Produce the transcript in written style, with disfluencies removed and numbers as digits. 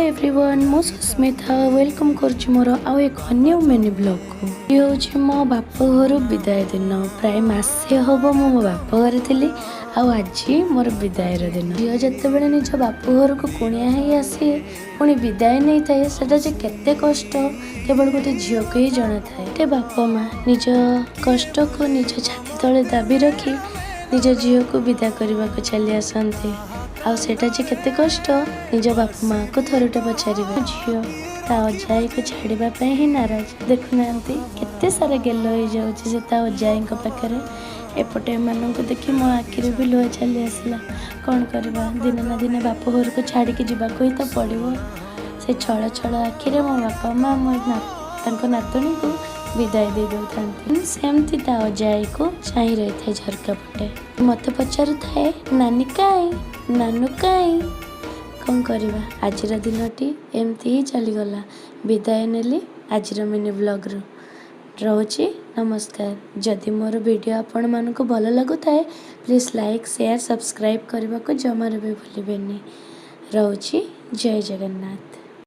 Everyone, ମୁଁ Susmita welcome କରୁଛି ମୋର ଆଉ ଏକ ଅନ୍ୟ ମିନି ବ୍ଲଗ୍କୁ। ଇଏ ହେଉଛି ମୋ ବାପ ଘରୁ ବିଦାୟ ଦିନ। ପ୍ରାୟ ମାସେ ହେବ ମୁଁ ମୋ ବାପ ଘରେ ଥିଲି ଆଉ ଆଜି ମୋର ବିଦାୟର ଦିନ। ଝିଅ ଯେତେବେଳେ ନିଜ ବାପ ଘରକୁ କୁଣିଆ ହେଇ ଆସେ, ପୁଣି ବିଦାୟ ନେଇଥାଏ, ସେଟା ଯେ କେତେ କଷ୍ଟ କେବଳ ଗୋଟେ ଝିଅକୁ ହିଁ ଜଣାଥାଏ। ଗୋଟେ ବାପ ମା ନିଜ କଷ୍ଟକୁ ନିଜ ଛାତି ତଳେ ଦାବି ରଖି ନିଜ ଝିଅକୁ ବିଦା କରିବାକୁ ଚାଲି ଆସନ୍ତି। ଆଉ ସେଇଟା ଯେ କେତେ କଷ୍ଟ, ନିଜ ବାପା ମାଆକୁ ଥରୁଟେ ପଚାରିବେ। ଝିଅ ତା ଅଜାଆଈକୁ ଛାଡ଼ିବା ପାଇଁ ହିଁ ନାରାଜ। ଦେଖୁନାହାନ୍ତି, କେତେ ସାରା ଗେଲ ହେଇଯାଉଛି ସେ ତା ଅଜାଆଈଙ୍କ ପାଖରେ। ଏପଟେ ଏମାନଙ୍କୁ ଦେଖି ମୋ ଆଖିରେ ବି ଲୁହ ଚାଲି ଆସିଲା। କ'ଣ କରିବା, ଦିନେ ନା ଦିନେ ବାପ ଘରକୁ ଛାଡ଼ିକି ଯିବାକୁ ହିଁ ତ ପଡ଼ିବ। ସେ ଛଳ ଛଳ ଆଖିରେ ମୋ ବାପା ମା ମୋ ତାଙ୍କ ନାତୁଣୀକୁ ବିଦାୟ ଦେଇ ଦେଉଥାନ୍ତି। ସେମିତି ତା ଅଜାଆଈକୁ ଚାହିଁ ରହିଥାଏ ଝରକା ପଟେ, ମୋତେ ପଚାରୁଥାଏ, "ନାନୀ କାଇଁ? ନାନୁ କାଇଁ?" କ'ଣ କରିବା, ଆଜିର ଦିନଟି ଏମିତି ହିଁ ଚାଲିଗଲା। ବିଦାୟ ନେଲି ଆଜିର ମିନି ବ୍ଲଗ୍ରୁ। ରହୁଛି, ନମସ୍କାର। ଯଦି ମୋର ଭିଡ଼ିଓ ଆପଣମାନଙ୍କୁ ଭଲ ଲାଗୁଥାଏ, ପ୍ଲିଜ୍ ଲାଇକ୍, ସେୟାର, ସବସ୍କ୍ରାଇବ୍ କରିବାକୁ ଜମାରୁ ବି ଭୁଲିବେନି। ରହୁଛି, ଜୟ ଜଗନ୍ନାଥ।